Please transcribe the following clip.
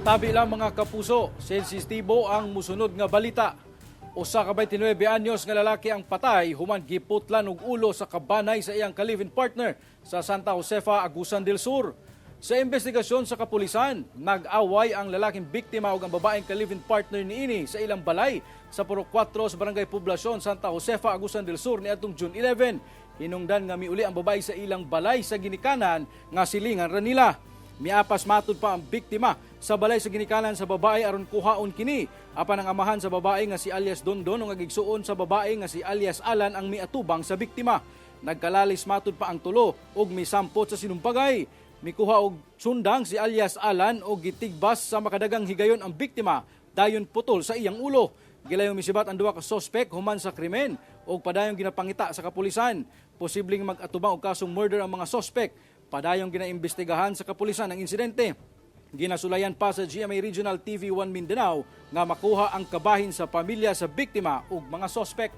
Tabi lang, mga kapuso, sensitibo ang musunod nga balita. Usa ka 29 anyos nga lalaki ang patay human giputlan og ulo sa kabanay sa iyang ka-live-in partner sa Santa Josefa, Agusan del Sur. Sa investigasyon sa kapulisan, nag-away ang lalaking biktima ug ang babaeng ka-live-in partner niini sa ilang balay sa Purok 4 sa Barangay Poblacion, Santa Josefa, Agusan del Sur niadtong June 11. Hinungdan nga miuli ang babae sa ilang balay sa ginikanan nga silingan ra nila. Miapas matud pa ang biktima sa balay sa ginikanan sa babae aron kuhaon kini. Apan ang amahan sa babae nga si alias Dondon ug ang igsuon sa babae nga si alias Alan ang miatubang sa biktima. Nagkalalis matud pa ang tulo ug misampot sa sinumpagay. Mikuha og sundang si alias Alan og gitigbas sa makadagang higayon ang biktima dayon putol sa iyang ulo. Gilayong misibat ang duha ka sospek human sa krimen ug padayong ginapangita sa kapulisan. Posibleng mag-atubang og kasong murder ang mga sospek. Padayong ginaimbestigahan sa kapulisan ang insidente. Ginasulayan pa sa GMA Regional TV 1 Mindanao nga makuha ang kabahin sa pamilya sa biktima ug mga sospek.